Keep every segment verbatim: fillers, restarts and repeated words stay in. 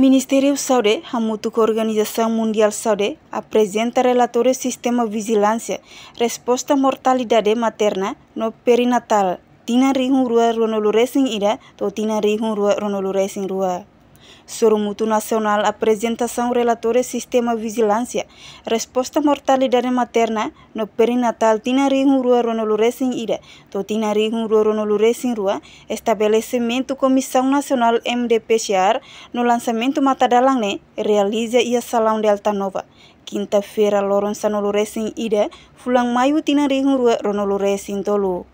Ministériu Saúde hamutuk ho Organizasaun Mundiál Saúde aprezenta relatóriu Sistema Vijilánsia Resposta Mortalidade Materna no Perinatál tinan rihun rua ruanulu resin ida to'o tinan rihun rua ruanulu resin rua. Sorumutu Nasionál Aprezentasaun Relatóriu Sistema Vijilánsia Resposta Mortalidade Materna no Perinatál tinan rihun rua ruanulu resin ida to'o tinan rihun rua ruanulu resin rua, estabelesimentu Komisaun Nasionál M D P C R no lansamentu matadalan ne'e realiza iha Salaun de Alta Nova, kinta-feira loron sanulu resin ida, fulan Maiu tinan rihun rua ruanulu resin tolu.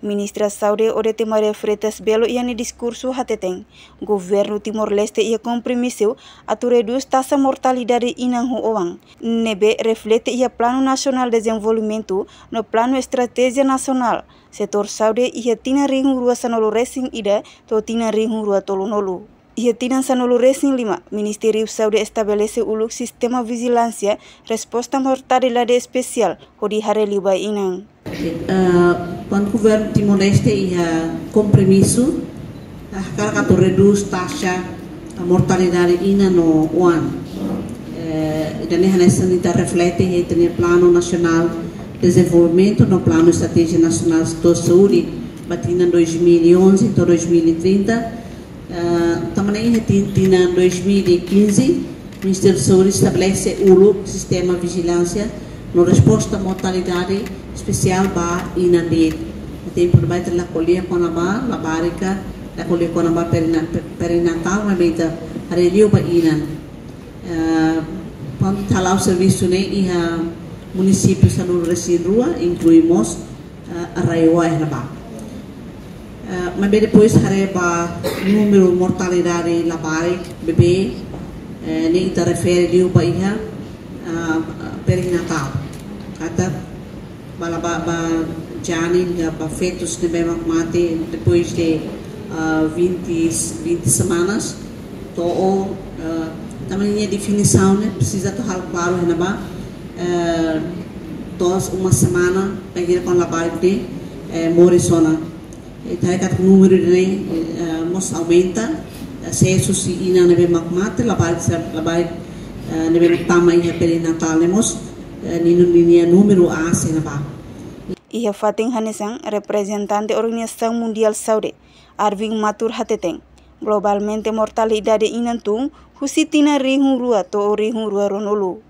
Ministra Saúde Odete Maria Freitas Belo iha nia diskursu hateten, Governu Timor-Leste iha kompromisu atu redús taxa mortalidade inan ho oan, ne'ebé reflete iha Planu Nasionál Dezenvolvimentu no Planu Estratéjia Nasionál Setór Saúde iha tinan rihun rua sanulu resin ida to'o tinan rihun rua tolunulu. Iha tinan sanulu resin lima, Ministériu Saúde estabelese uluk Sistema Vijilánsia Resposta Mortalidade Espesiál hodi haree liu ba inan. Eh, kuandu Governu Timor-Leste iha kompromisu, ah, hakarak atu redús taxa mortalidade inan no oan. Eh, ida-ne'e hanesan ita reflete iha ita-nia Planu Nasionál Dezenvolvimentu no Planu Estratéjia Nasionál Setór Saúde ba tinan dois mil e onze to'o dois mil e trinta. Eh, tanba ne'e iha tin-, tinan dois mil e quinze, Ministériu Saúde estabelese uluk Sistema Vijilánsia no Resposta Mortalidade Espesiál ba inan de'it. Tempu ne'ebá ita la ko'alia kona-ba labarik ka, la ko'alia kona-ba perina-, pe-, perinatál, maibé ita haree liu ba inan. Eh, kuandu ita hala'o servisu ne'e iha munisípiu sanulu resin rua, inklui mós, eh, RAEOA iha ne'ebá. Eh, maibé depois haree ba númeru mortalidade labarik, bebé, eh, ne'e ita refere liu ba iha, ah, perinatál. Katak ba laba-, ba janin ka ba fetus ne'ebé mak mate depois de, ah, vinte, vinte semanas, to'o, ah, tanba nia definisaun ne'e presiza atu halo klaru iha ne'ebá, eh, to'o uma semana, bainhira kuandu labarik ne'e, eh, moris ona. Ita haree katak númeru ne'e, eh, mós aumenta, eh, sesu husi inan ne'ebé mak mate, labarik sa-, labarik, eh, ne'ebé mak tama iha perinatál ne'e mós, eh, nia nu-, nia númeru aas iha ne'ebá. Iha fatin hanesan, reprezentante Organizasaun Mundiál Saúde, Arvind Mathur hateten, globalmente mortalidade inan tun husi tinan rihun rua to'o rihun rua ruanulu.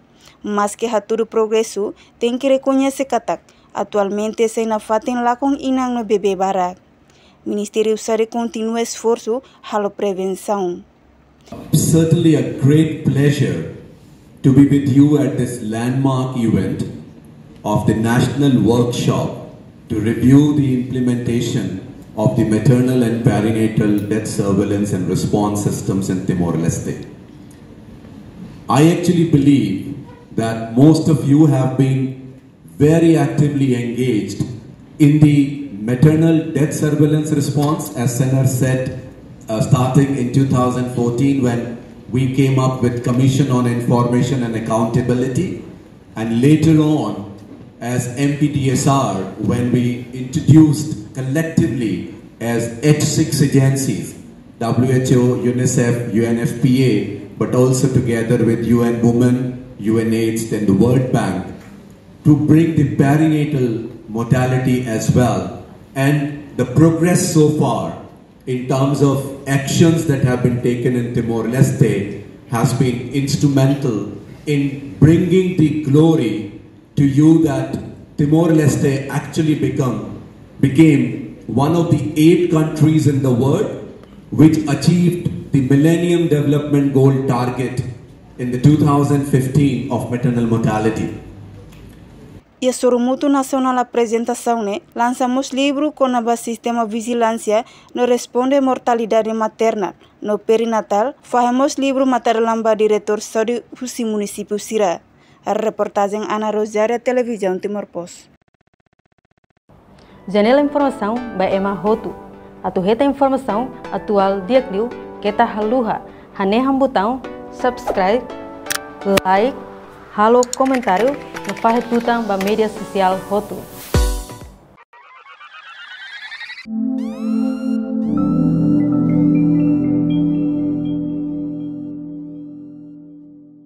Maske hatudu progresu, tenke rekoñese katak atualmente sai nafatin lakon inan no bebé barak. Ministériu Saúde kontinua esforsu halo prevensaun. Certainly a great pleasure to be with you at this landmark event of the National Workshop to review the implementation of the maternal and perinatal death surveillance and response systems in Timor-Leste. I actually believe that most of you have been very actively engaged in the maternal death surveillance response, as Senar said, uh, starting in two thousand fourteen, when we came up with Commission on Information and Accountability, and later on as M P D S R, when we introduced collectively as H six agencies, W H O, UNICEF, U N F P A, but also together with U N Women, U N AIDS, then the World Bank, to bring the perinatal mortality as well. And the progress so far in terms of actions that have been taken in Timor-Leste has been instrumental in bringing the glory to you that Timor-Leste actually become, became one of the eight countries in the world which achieved the Millennium Development Goal target in the two thousand fifteen of maternal mortality. Iha sorumutu nasionál aprezentasaun ne'e, lansa mós livru kona-ba sistema vijilánsia no responde mortalidade maternál no perinatál, fahe mós livru matadalan ba diretór saúde husi munisípiu sira. Reportajen Ana Rosária, Televizaun Timor Post. Janela informasaun ba ema hotu. Atu hetan informasaun atuál di'ak liu, keta haluha hanehan butaun subscribe, like, halo komentáriu no fahe tutan ba média sosiál hotu.